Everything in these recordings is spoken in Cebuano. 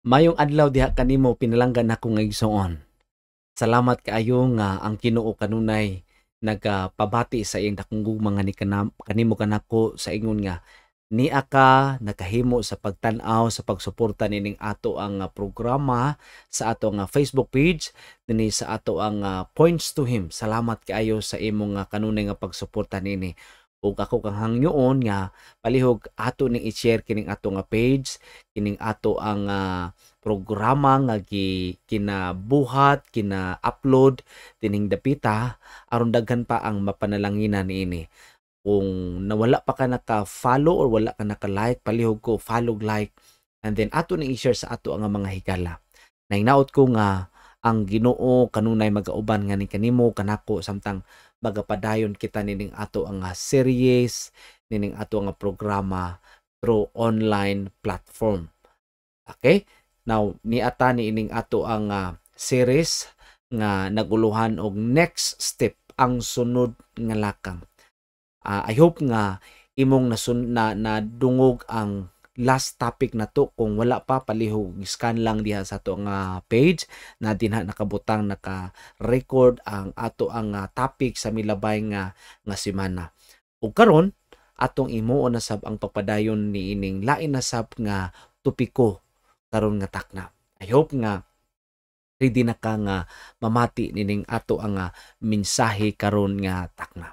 Mayong adlaw diha kanimo, pinalangga nako nga igsoon. Salamat kaayo nga ang Ginoo kanunay nagapabati sa iyang dakong gugma nga ni kanimo kanako sa ingon nga nia ka nakahimo sa pagtan-aw, sa pagsuporta nining ato ang programa sa ato nga Facebook page dinhi sa ato ang Points to Him. Salamat kaayo sa imong kanunay nga pagsuporta niini. Ug ako kang hangyoon nga palihog ato ning i-share kining ato nga page, kining ato ang programa nga gi kinabuhat, kina-upload dining dapita aron daghan pa ang mapanalanginan niini. Kung nawala pa ka naka-follow or wala ka naka-like, palihog ko follow, like, and then ato ning i-share sa ato ang mga higala. Nahinaot ko nga ang Ginoo kanunay magauban nga ni kanimo kanako samtang magapadayon kita nining ato ang series, nining ato ang programa through online platform. Okay? Now, niata ni ining ato ang series nga naguluhan og "Next Step", ang sunod nga lakang. I hope nga imong nasun na nadungog ang last topic na to. Kung wala pa, palihog scan lang diha sa ato nga page na dinha nakabutang, naka-record ang ato ang topic sa milabay nga nga semana. Ug karon atong imuon na sab ang pagpadayon niining lain na sab nga topiko karon nga takna. I hope nga ready na ka nga mamati nining ato ang mensahe karon nga takna.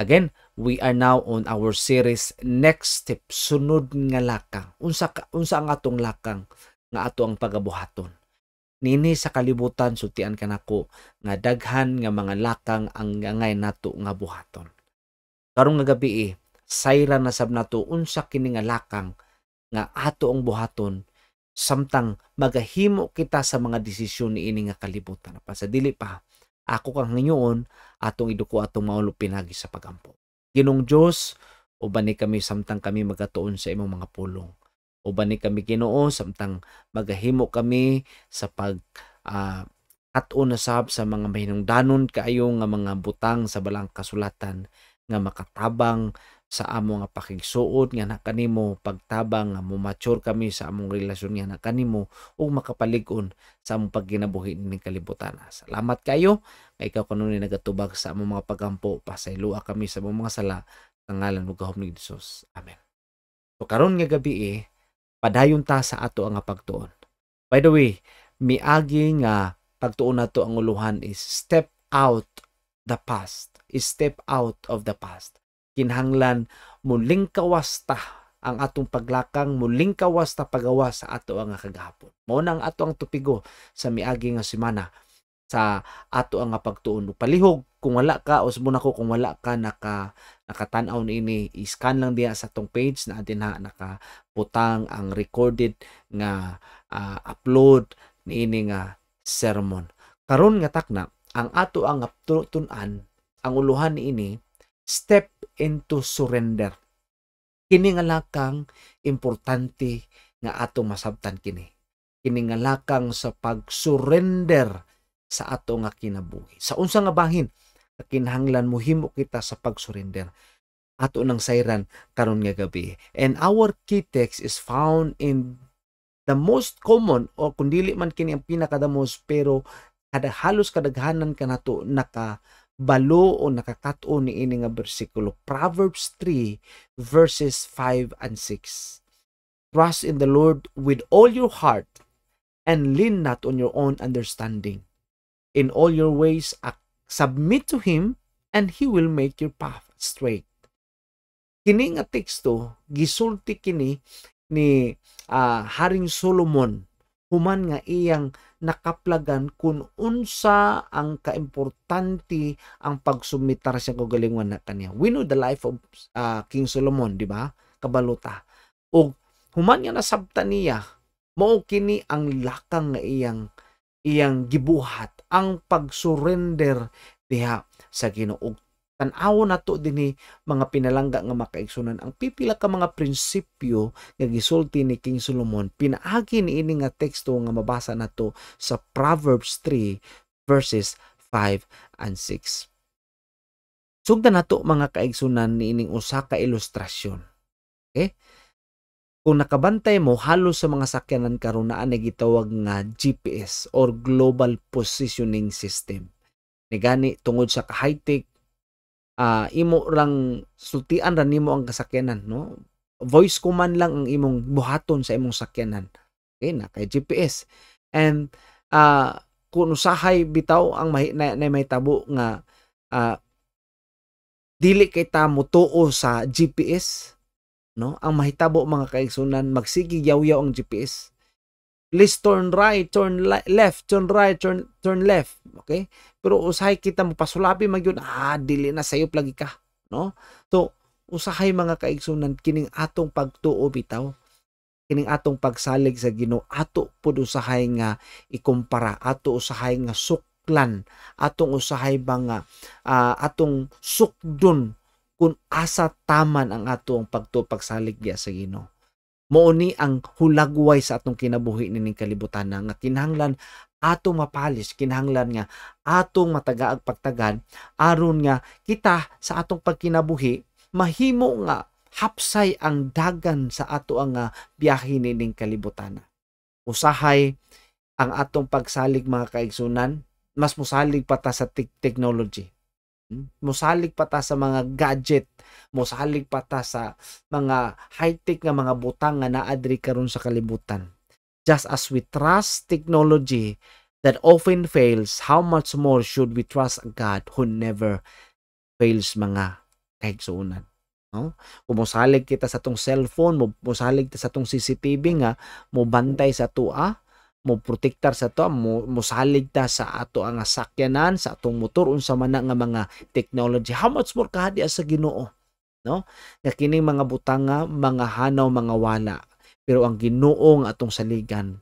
Again, we are now on our series "Next Step", sunod nga lakang. Unsa ang atong lakang nga ato ang pagabuhaton? Nini sa kalibutan, sultian kanako nga daghan nga mga lakang ang angay nato nga buhaton. Karong nga gabi, sayran na sab nato unsa kini nga lakang nga ato ang buhaton samtang magahimo kita sa mga desisyon niini nga kalibutan. Pa sa dili pa, ako kang hangyoon atong iduko atong maulo pinagi sa pagampo. Ginoong Dios, ubani kami samtang kami magatuon sa imong mga pulong. Ubani kami, Ginoo, samtang magahimo kami sa pag kat-on na sab sa mga mahinungdanon kaayo nga mga butang sa balang kasulatan nga makatabang sa amo nga pakigsuod nga na kanimo, pagtabang nga mo-mature kami sa among relasyon nga na kanimo ug makapalig-on sa among pagginabuhi ning kalibutan. Salamat kayo nga ikaw kanunay nagatubag sa among mga pagampo. Pasayloa kami sa among mga sala sa ngalan ug gahom ni Jesus. Amen. So karon nga gabi, padayon ta sa ato ang pagtuon. By the way, miagi nga pagtuon nato ang uluhan is "Step Out the Past". Step out of the past. Kinahanglan mulingkawas ta ang atong paglakang, mulingkawas ta pagawas sa ato ang kagahapon. Mao na ang ato ang topigo sa miagi nga semana sa ato ang pagtuon. Palihog kung wala ka o subon ako, kung wala ka nakatan-aw niini, i-scan lang diha sa atong page na dinha nakabutang ang recorded nga upload niini nga sermon. Karon nga takna, ang ato ang tun-an, ang uluhan niini, "Step into Surrender". Kini nga lakang importante nga atong masabtan kini. Kini nga lakang sa pag-surrender sa ato nga kinabuhi. Sa unsa nga bahin kinahanglan mohimo kita sa pag-surrender? Ato nang sayran karon nga gabi. And our key text is found in the most common, o kung dili man kini ang pinakadamos, pero kada halos kadaghanan kanato naka balo o nakakatuon ni ini nga bersikulo, Proverbs 3 verses 5 and 6. "Trust in the Lord with all your heart and lean not on your own understanding. In all your ways submit to Him and He will make your path straight." Kini nga teksto gisulti kini ni Haring Solomon human nga iyang nakaplagan kung unsa ang kaimportante ang pagsumitar sa kaugalingon na kaniya. We know the life of King Solomon, di ba? Kabaluta. Og human nga nasabtan niya, mao kini ang lakang nga iyang iyang gibuhat, ang pagsurrender diha sa Ginoo. Tan-awon nato dinhi, mga pinalangga nga makaigsunan, ang pipila ka mga prinsipyo nga gisulti ni King Solomon pinaagi niini nga teksto nga mabasa nato sa Proverbs 3 verses 5 and 6. Sugdan nato, mga kaigsunan, niining usa ka ilustrasyon. Okay? Kung nakabantay mo, halos sa mga sakyanan karon naa na gitawag nga GPS or Global Positioning System. Ni gani tungod sa ka-high-tech, imo rang sultian ra nimo ang kasakyanan, no? Voice command lang ang imong buhaton sa imong sakyanan. Okay, na kay GPS. And kung usahay bitaw ang may, na mahitabo nga dili kay ta motuo sa GPS, no? Ang mahitabo, mga kaigsunan, magsige yaw-yaw ang GPS. Please turn right, turn left, turn right, turn left. Okay? Pero usahay kita mo pasulabi man gyud, dili na, sayop lagi ka, no? So usahay, mga kaigsunan, kining atong pagtuo bitaw, kining atong pagsalig sa Ginoo, ato pud usahay nga ikumpara, ato usahay nga suklan, atong usahay ba nga atong sukdon kung asa taman ang atong pagtuo, pagsalig diya sa Ginoo. Mao ni ang hulagway sa atong kinabuhi nining kalibutan nga kinahanglan atong mapalis, kinahanglan nga atong matagaag pagtagad aron nga kita sa atong pagkinabuhi mahimo nga hapsay ang dagan sa ato ang biyahe nining kalibutan. Usahay ang atong pagsalig, mga kaigsunan, mas mosalig pa ta sa technology. Mosalig pa ta sa mga gadget, mosalig pa ta sa mga high-tech nga mga butang nga naa diri karon sa kalibutan. Just as we trust technology that often fails, how much more should we trust God who never fails, mga kaigsuonan? No? Kung mosalig kita sa atong cellphone, mosalig ta sa atong CCTV nga mobantay sa atoa, mo protektar sa ato, mo mosalig ta sa ato ang sakyanan, sa atong motor, unsa man na nga mga technology. How much more kahadi sa Ginoo, no? Nga kining mga butanga, mga hanaw, mga wala. Pero ang Ginoo nga atong saligan,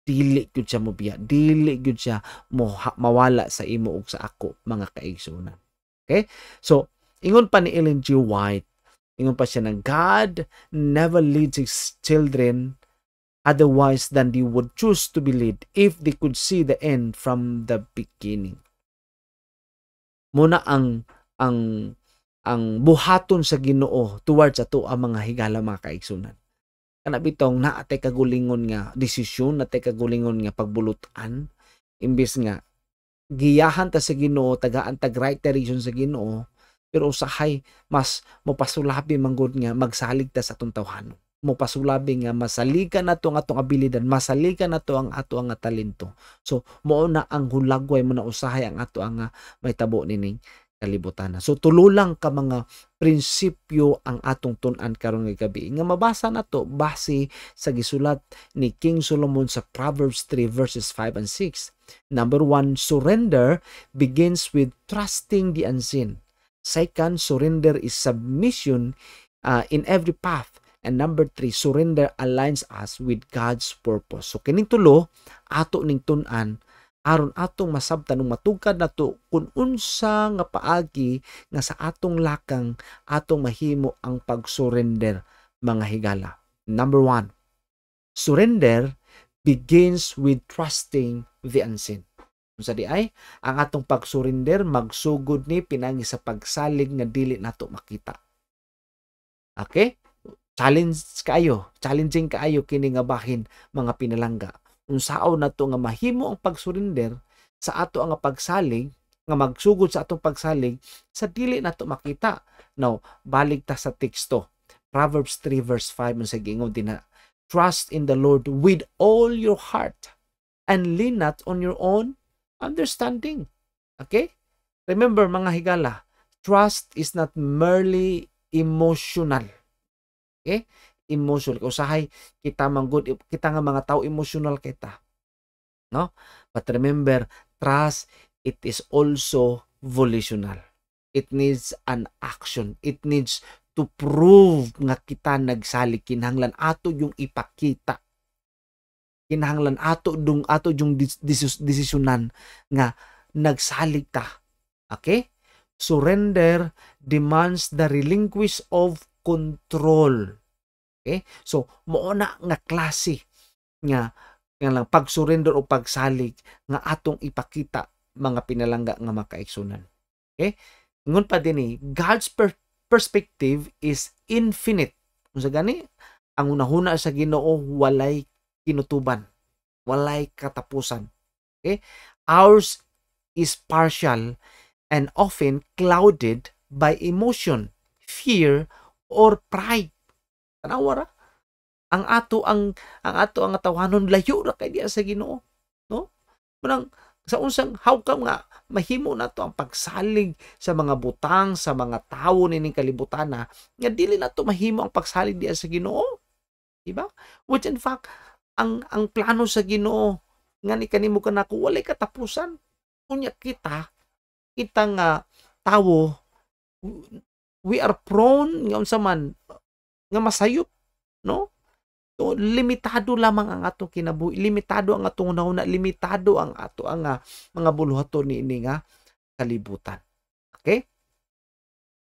dili gyud siya mobiya, dili gyud siya mo mawala sa imo ug sa ako, mga kaigsuonan. Okay? So, ingon pa ni Ellen G. White, ingon pa siya ng God never leads His children otherwise than they would choose to be led if they could see the end from the beginning. Muna ang buhaton sa Ginoo towards ato ang mga higala, mga kaigsunan. Kana bitong naa tay kagulingon nga desisyon, naa tay kagulingon nga pagbulutan, imbes nga giyahan ta sa Ginoo, tagaan tag right direction sa Ginoo, pero usahay mas mopasulabi manggod nga magsalig ta sa atong tawhanon, mopasulabi nga masaligan nato ang atong abilidad, masaligan nato ang ato ang talento. So mao na ang hulagway mo na usahay ang ato ang mahitabo nining kalibutan. So tulo lang ka mga prinsipyo ang atong tun-an karon nga gabi nga mabasa nato base sa gisulat ni King Solomon sa Proverbs 3 verses 5 and 6. Number 1, surrender begins with trusting the unseen. Second, surrender is submission in every path. And number 3, surrender aligns us with God's purpose. So kining tulo ato ning tun-an aron atong masabtan ug matugkad nato kung unsa nga paagi nga sa atong lakang atong mahimo ang pag-surrender, mga higala. Number 1, surrender begins with trusting the unseen. Unsa di ay? Ang atong pag-surrender magsugod ni pinagi sa pagsalig nga dili nato makita. Okay? Challenge kaayo, challenging kaayo kini nga bahin, mga pinalangga. Unsaon nato nga mahimo ang pag-surrender sa ato ang pagsalig nga magsugod sa atong pagsalig sa dili nato makita? Now, balik ta sa teksto. Proverbs 3 verse 5, unsa giingon dinha? "Trust in the Lord with all your heart and lean not on your own understanding." Okay? Remember, mga higala, trust is not merely emotional. Okay? Emotional. Usahay kita manggod, kita nga mga tao, emotional kita. No? But remember, trust, it is also volitional. It needs an action. It needs to prove nga kita nagsalig. Kinahanglan ato yung ipakita, kinahanglan ato dung ato yung desisyonan nga nagsalig ta. Okay? Surrender demands the relinquish of control. Okay? So mao na nga klase nga nga lang pag-surrender o pagsalig nga atong ipakita, mga pinalangga nga makaigsunan. Okay? Ingon pa dinhi, God's perspective is infinite. Unsa gani? Ang hunahuna sa Ginoo walay kinutuban, walay katapusan. Okay? Ours is partial and often clouded by emotion, fear, or pride. Tanawa ra. Ang ato ang tawhanon layo ra kay diya sa Ginoo, no? Munang sa unsang, how come nga mahimo nato ang pagsalig sa mga butang, sa mga tawo nining kalibutan na nga dili nato mahimo ang pagsalig diya sa Ginoo? Diba? Which in fact, ang plano sa Ginoo nga ni kanimo kanako walay katapusan. Unya kita kita nga tawo, we are prone nga unsa man nga masayop, no? So, limitado lamang ang atong kinabuhi, limitado ang atong hunahuna, limitado ang ato ang mga buluhaton niini nga kalibutan. Okay?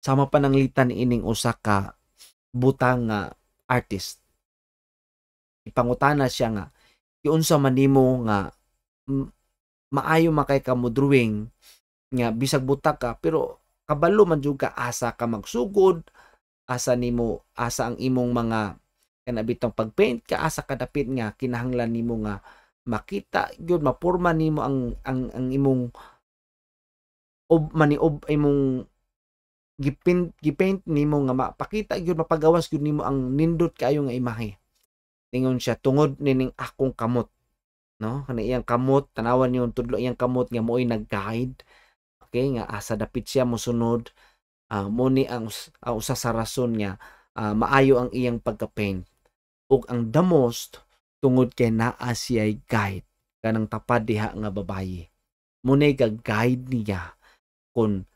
Sama pananglitan ining usa ka butang nga artist. Ipangutana siya nga giunsa man nimo nga maayo man kay ka mo drawing nga bisag buta ka, pero kabalo man jud ka asa ka magsugod, asa nimo, asa ang imong mga kana bitong pagpaint ka, asa ka dapit nga kinahanglan nimo nga makita gyud, maporma nimo ang imong ob mani ob imong gipaint gipaint nimo nga mapakita gyud, mapagawas gyud nimo ang nindot kaayo nga imahe. Ingon siya, "Tungod nining akong kamot," no? Kana iyang kamot, tanawan niyo tudlo iyang kamot nga mo'y nag-guide, okay, nga asa dapit siya mosunod. Mo ni ang usa sa rason nga maayo ang iyang pagka-paint ug ang the most tungod kay naa siya'y guide, kanang tapad diha nga babayi. Mo nay ga-guide niya kung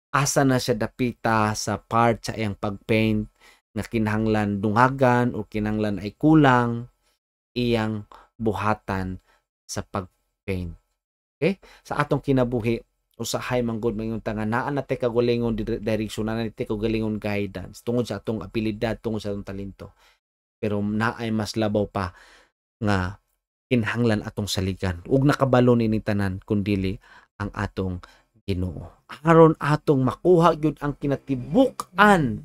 asa na siya dapita sa part sa iyang pag-paint nga kinahanglan dungagan o kinahanglan ay kulang iyang buhatan sa pag-paint. Okay? Sa atong kinabuhi, usahay man gud maingon ta nga naa na tay kaugalingon direction, naa na tay kaugalingon guidance tungod sa atong abilidad, tungod sa atong talento. Pero naay mas labaw pa nga kinahanglan atong saligan ug nakabalo nining tanan kun dili ang atong Ginoo. Aron atong makuha gyud ang kinatibuk-an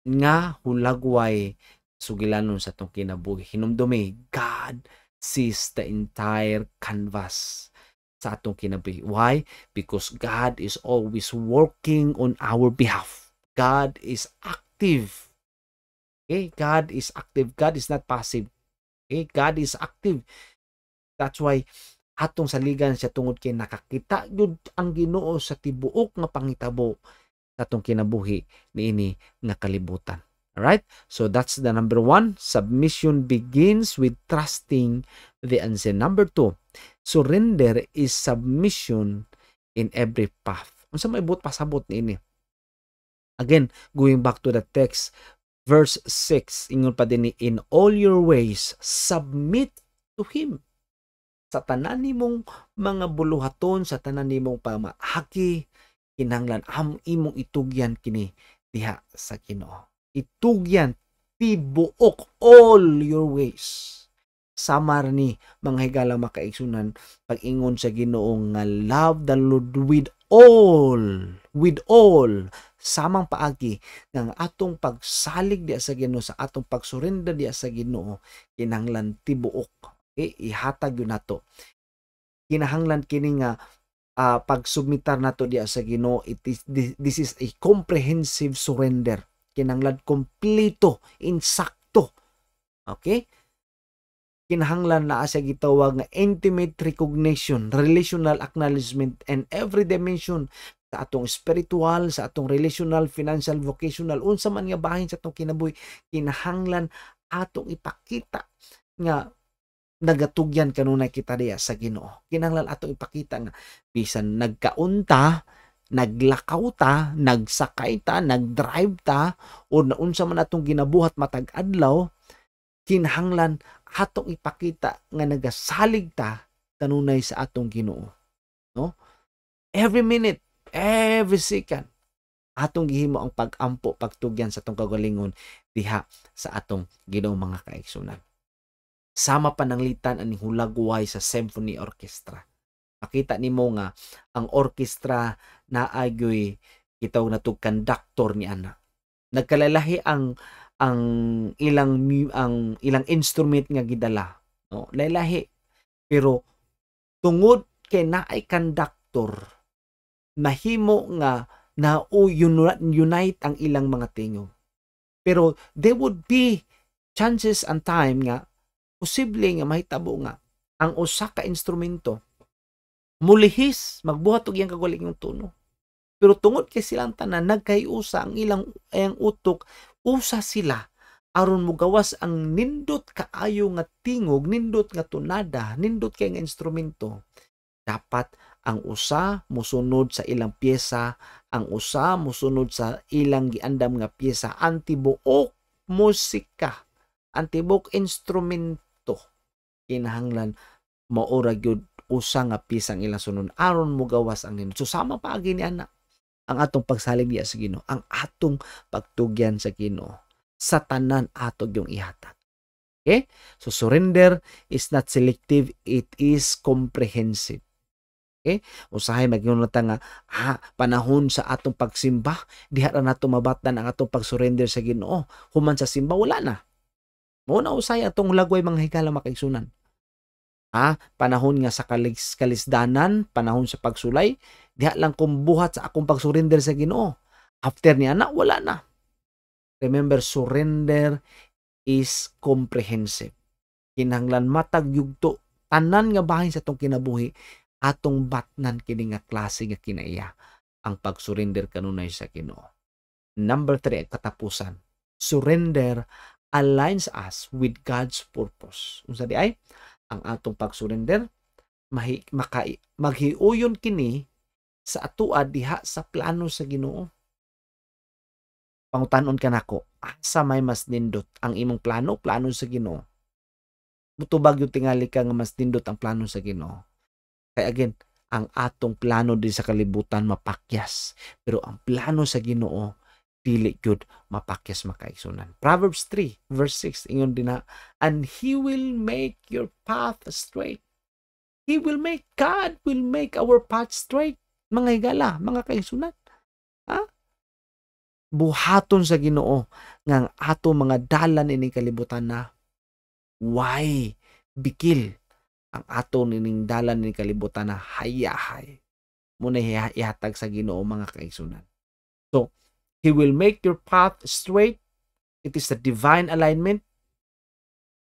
nga hulagway sugilanon sa atong kinabuhi. Hinumdumi, God sees the entire canvas sa atong kinabuhi. Why? Because God is always working on our behalf. God is active. Okay? God is active. God is not passive. Okay? God is active. That's why atong saligan siya tungod kay nakakita gyud ang Ginoo sa tibuok nga pangitabo sa atong kinabuhi niini nga kalibutan. Alright? So that's the number one. Submission begins with trusting the unseen. Number two, surrender is submission in every path. Unsa may buot pasabot niini? Again, going back to the text, verse 6, ingon pa din ni, "In all your ways, submit to Him." Sa tanan nimong mga buluhaton, sa tanan nimong pamaagi, kinahanglan am imong itugyan kini diha sa Ginoo. Itugyan tibuok, all your ways. Samar ni, mga higala, makaigsunan, pag-ingon sa Ginoo nga love the Lord with all, with all, samang paagi nga atong pagsalig diya sa Ginoo, sa atong pagsurrender diya sa Ginoo, kinahanglan tibuok. Okay, ihatag yun nato. Kinahanglan kini nga pagsubmitar nato diya sa Ginoo, it is this is a comprehensive surrender. Kinahanglan kompleto, insakto. Okay? Kinahanglan naa siya gitawag nga intimate recognition, relational acknowledgement and every dimension sa atong spiritual, sa atong relational, financial, vocational, unsa man nga bahin sa atong kinabuhi, kinahanglan atong ipakita nga nagatugyan kanunay kita diya sa Ginoo. Kinahanglan atong ipakita nga bisan nagkaunta, naglakaw ta, nagsakay ta, nagdrive ta, o naunsa man atong ginabuhat matag adlaw, kinahanglan atong ipakita nga nagasalig ta kanunay sa atong Ginoo. No? Every minute, every second, atong gihimo ang pag-ampo, pagtugyan sa atong kagalingon diha sa atong Ginoo, mga kaigsunan. Sama pananglitan aning hulagway sa symphony orchestra. Makita nimo nga ang orchestra naay gitawag na conductor ni ana. Nagkalalahi ang Ang ilang instrument nga gidala, no, lahi. Pero tungod kay naay conductor, mahimo nga na unite ang ilang mga tingog. Pero there would be chances and time nga posible nga mahitabo nga ang usa ka instrumento mulihis, magbuhat og iyang kaugalingong tono. Pero tungod kay silang tanan nagkaiusa ang ilang ang utok, usa sila aron mogawas ang nindot kaayo nga tingog, nindot nga tunada, nindot kay nga instrumento. Dapat ang usa mosunod sa ilang pyesa, ang usa mosunod sa ilang giandam nga pyesa, ang tibuok musika, ang tibuok instrumento kinahanglan maura gyud usa nga pyesa ang ilang sunod aron mogawas ang nindot. So sama paagi ni ana ang atong pagsalig diya sa Ginoo, ang atong pagtugyan sa Ginoo sa tanan ato yung ihatag. Okay? So surrender is not selective, it is comprehensive. Okay? Usahay mag-ingon ta nga ha, panahon sa atong pagsimba, diha ra nato mabatan ang atong pag-surrender sa Ginoo. Human sa simba, wala na. Mao na usahay atong lagway, mga higala, makaigsunan. Ha, panahon nga sa kalisdanan, panahon sa pagsulay, diha lang kung buhat sa akong pag-surrender sa Ginoo. After niya na, wala na. Remember, surrender is comprehensive. Kinahanglan matag yugto, tanan nga bahin sa atong kinabuhi, atong batnan kini nga klase nga kinaiya, ang pag-surrender kanunay sa Ginoo. Number 3, katapusan. Surrender aligns us with God's purpose. Unsa di ay? Ang atong pag-surrender mahi, maka, maghiuyon kini sa atoa diha sa plano sa Ginoo. Pangutanon ka nako, asa may mas nindot, ang imong plano, plano sa Ginoo? Mutubag yung tingali ka nga mas nindot ang plano sa Ginoo. Kaya again, ang atong plano din sa kalibutan mapakyas. Pero ang plano sa Ginoo dili gyud mapakyas, makaigsunan. Proverbs 3 verse 6, ingon din na, "And He will make your path straight." He will make God will make our path straight. Mga higala, mga kaigsunan. Ha? Buhaton sa Ginoo nga ang ato mga dalan ining kalibutan na why bikil ang ato nining dalan ni kalibutan na hayahay muna ihatag sa Ginoo, mga kaigsunan. So, He will make your path straight. It is a divine alignment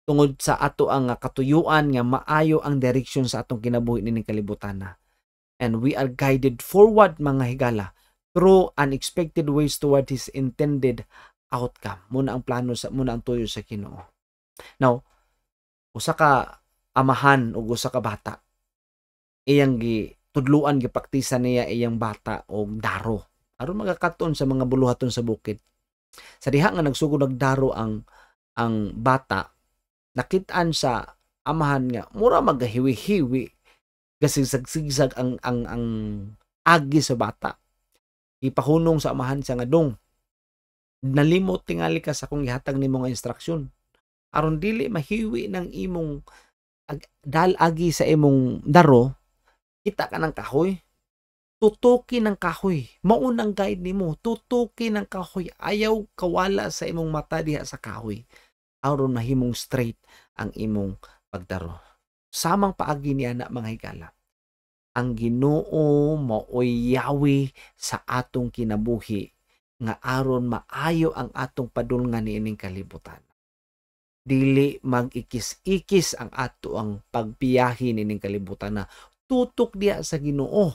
tungod sa ato ang katuyuan nga maayo ang direksyon sa atong kinabuhi nining kalibutan na. And we are guided forward, mga higala, through unexpected ways toward His intended outcome. Muna ang plano sa muna ang tuyo sa Ginoo. Now, usa ka amahan ug usa ka bata, iyang gi tudluan, gipraktisa niya iyang bata og daro aron magakaton sa mga buluhaton sa bukid. Sa diha nga nagsugod nagdaro ang bata, nakit-an sa amahan nga mura magahiwi-hiwi, gasigsag-sigsag ang agi sa bata. Ipahunong sa amahan siya nga, "Dong, nalimot tingali ka sa akong gihatag nimo nga instruksyon. Aron dili mahiwi ng imong dal agi sa imong daro, kita ka ng kahoy, tutuki ng kahoy. Maunang guide nimo, tutuki ng kahoy. Ayaw kawala sa imong mata diha sa kahoy aron mahimong straight ang imong pagdaro." Samang paagi niya na, mga higala. Ang Ginoo maoy yawi sa atong kinabuhi nga aron maayo ang atong padulngan niining kalibutan. Dili mag-ikis-ikis ang ato ang pagbiyahe nining kalibutan na tutok diya sa Ginoo.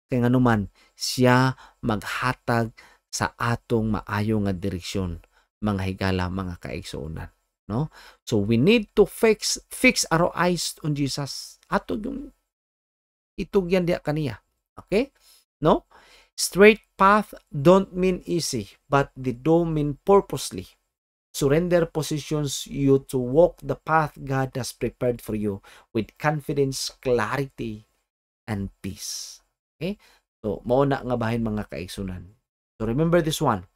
Kay nganuman siya maghatag sa atong maayo nga direksyon, mga higala, mga kaigsuonan, no? So we need to fix our eyes on Jesus. Ato yung itugyan diya kaniya. Okay? No? Straight path don't mean easy, but they do mean purposely. Surrender positions you to walk the path God has prepared for you with confidence, clarity, and peace. Okay? So, mao na nga bahin, mga kaigsunan. So, remember this one.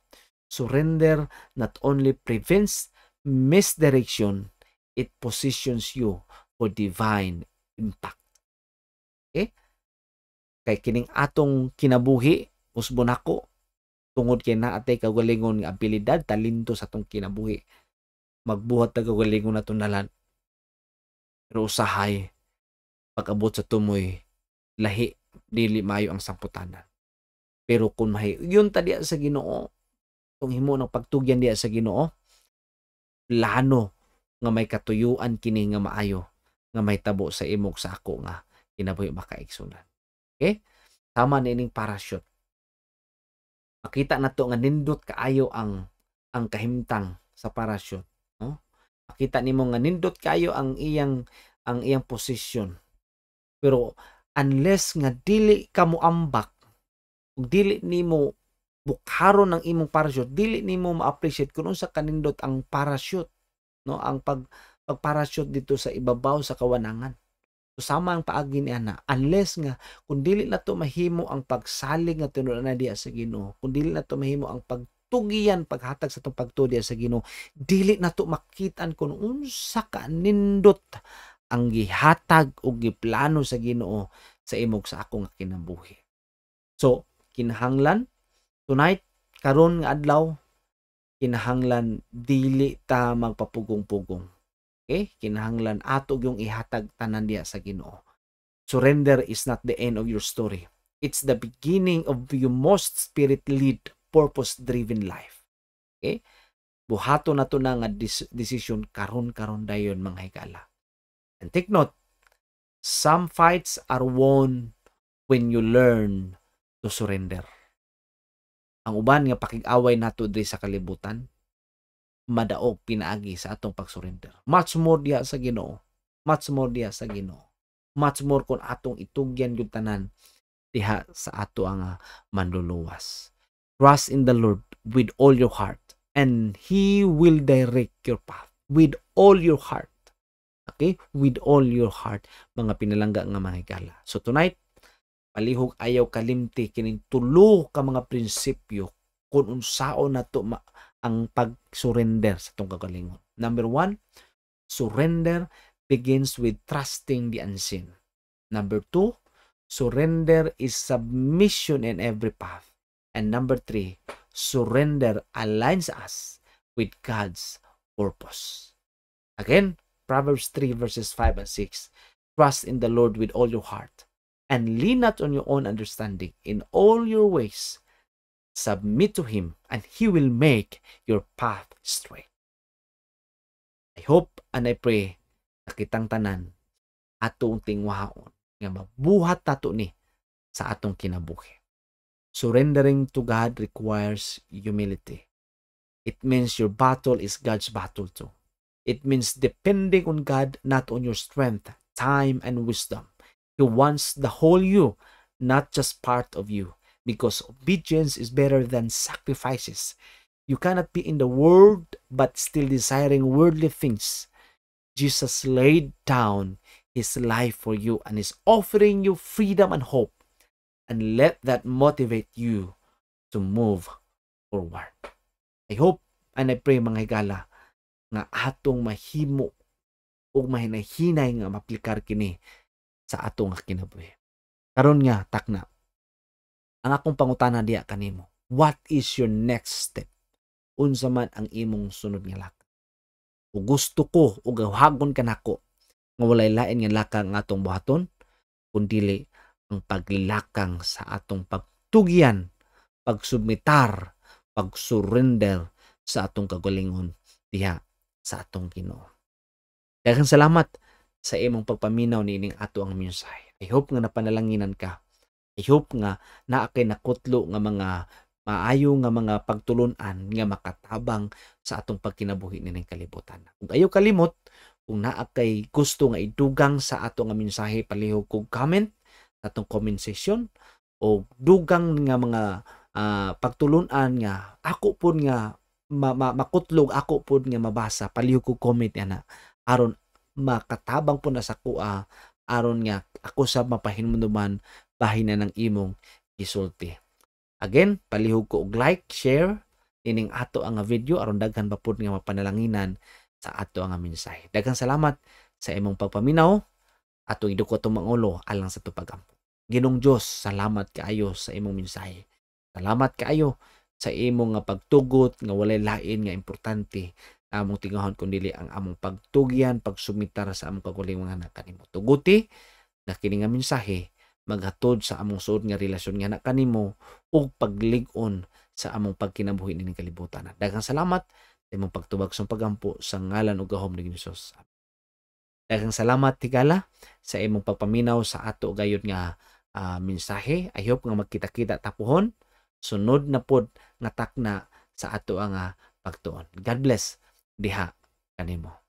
Surrender not only prevents misdirection, it positions you for divine impact. Okay? Kay kining atong kinabuhi, usbon ako, Tungod kay naa tay kaugalingon nga abilidad, talento sa atong kinabuhi. Magbuhat ta kaugalingon atong dalan. Pero usahay pag-abot sa tumoy, lahi, dili maayo ang sangputanan. Pero kung mahiuyon ta diha sa Ginoo, kung himo ng pagtugyan diha sa Ginoo, plano nga may katuyuan kini nga maayo nga mahitabo sa imong sa ako nga kinabuhi, mga kaigsunan. Okay? Tama na ining parachute. Makita nato nga nindot kaayo ang kahimtang sa parachute, no? Makita nimo nga nindot kaayo ang iyang posisyon. Pero unless nga dili ka moambak ug dili nimo bukharon ang imong parachute, dili nimo ma-appreciate kung unsa kanindot ang parachute, no? Ang pag parachute dito sa ibabaw sa kawanangan. So, sama ang paagi ni ana, unless nga kung dili na to mahimo ang pagsalig nga tinuod na diha sa Ginoo, kung dili na to mahimo ang pagtugiyan, paghatag sa atong pagtuo diha sa Ginoo, dili na to makitaan kung unsa ka nindot ang gihatag o giplano sa Ginoo sa imong sa ako nga kinabuhi. So, kinahanglan tonight, karon nga adlaw, kinahanglan dili ta magpapugong-pugong. Okay? Kinahanglan ato yung ihatag tanan diha sa Ginoo. Surrender is not the end of your story. It's the beginning of your most spirit-led, purpose-driven life. Okay? Buhato na to na nga decision karon-karon dayon, mga higala. And take note, some fights are won when you learn to surrender. Ang uban nga pakig-away nato diri sa kalibutan, madaog pinaagi sa atong pagsurrender. Much more diha sa Ginoo. Much more diha sa Ginoo. Much more kung atong itugyan gyud tanan diha sa ato ang manluluwas. Trust in the Lord with all your heart and He will direct your path with all your heart. Okay? With all your heart, mga pinalangga nga mga higala. So tonight, palihog ayaw kalimti kining tulo ka mga prinsipyo kung unsaon nato ang pag-surrender sa atong kagalingon. Number one, surrender begins with trusting the unseen. Number two, surrender is submission in every path. And number three, surrender aligns us with God's purpose. Again, Proverbs 3 verses 5 and 6. "Trust in the Lord with all your heart and lean not on your own understanding. In all your ways, submit to Him and He will make your path straight." I hope and I pray na kitang tanan atong tingwaon nga mabuhat nato ni sa atong kinabuhi. Surrendering to God requires humility. It means your battle is God's battle too. It means depending on God, not on your strength, time, and wisdom. He wants the whole you, not just part of you, because obedience is better than sacrifices. You cannot be in the world but still desiring worldly things. Jesus laid down his life for you and is offering you freedom and hope. And let that motivate you to move forward. I hope and I pray, mga higala, nga atong mahimo ug mahinahinay nga maaplikar kini sa atong kinabuhi. Karon nga takna, ang akong pangutana diha kanimo, what is your next step? Unsa man ang imong sunod nga lakang? Ug gusto ko ug hagon kanako nga walay lain nga lakang nga atong buhaton kun dili ang paglakang sa atong pagtugyan, pagsubmitar, pagsurrender sa atong kagalingon diha sa atong Ginoo. Daghang salamat sa imong pagpaminaw niining ato ang mensahe. I hope nga napanalanginan ka. I hope nga naa kay nakutlo nga mga maayo nga mga pagtulunan nga makatabang sa atong pagkinabuhi nining kalibutan. Kung ayaw kalimot, kung naa kay gusto nga idugang sa ato nga mensahe, palihog kog comment sa atong comment section o dugang nga mga pagtulunan nga ako pud nga makutlog, ako pud nga mabasa, palihog kog comment ana aron makatabang po na sa kuha, aron nga ako sa mapahinumduman bahin na ng imong gisulti. Again, palihog ko og like, share ining ato ang video aron daghan pa pud nga mapanalanginan sa ato ang mensahe. Daghang salamat sa imong pagpaminaw. Atong idukot atong mga ulo alang sa atong pagampo. Ginoong Dios, salamat kaayo sa imong mensahe. Salamat kaayo Sa imo nga pagtugot nga walay lain nga importante among tingahon kun dili ang among pagtugyan, pagsumitar sa among kaugalingon nga kanimo. Tuguti nga kini nga mensahe maghatod sa among suod nga relasyon nga kanimo ug paglig-on sa among pagkinabuhi nining kalibutan. Daghang salamat sa imong pagtubag sa pagampo sa ngalan ug gahom ni Hesus. Daghang salamat, higala, sa imong pagpaminaw sa ato gayud nga mensahe. I hope nga magkita-kita ta pohon sunod na pod nga takna sa ato ang pagtuon. God bless diha kanimo.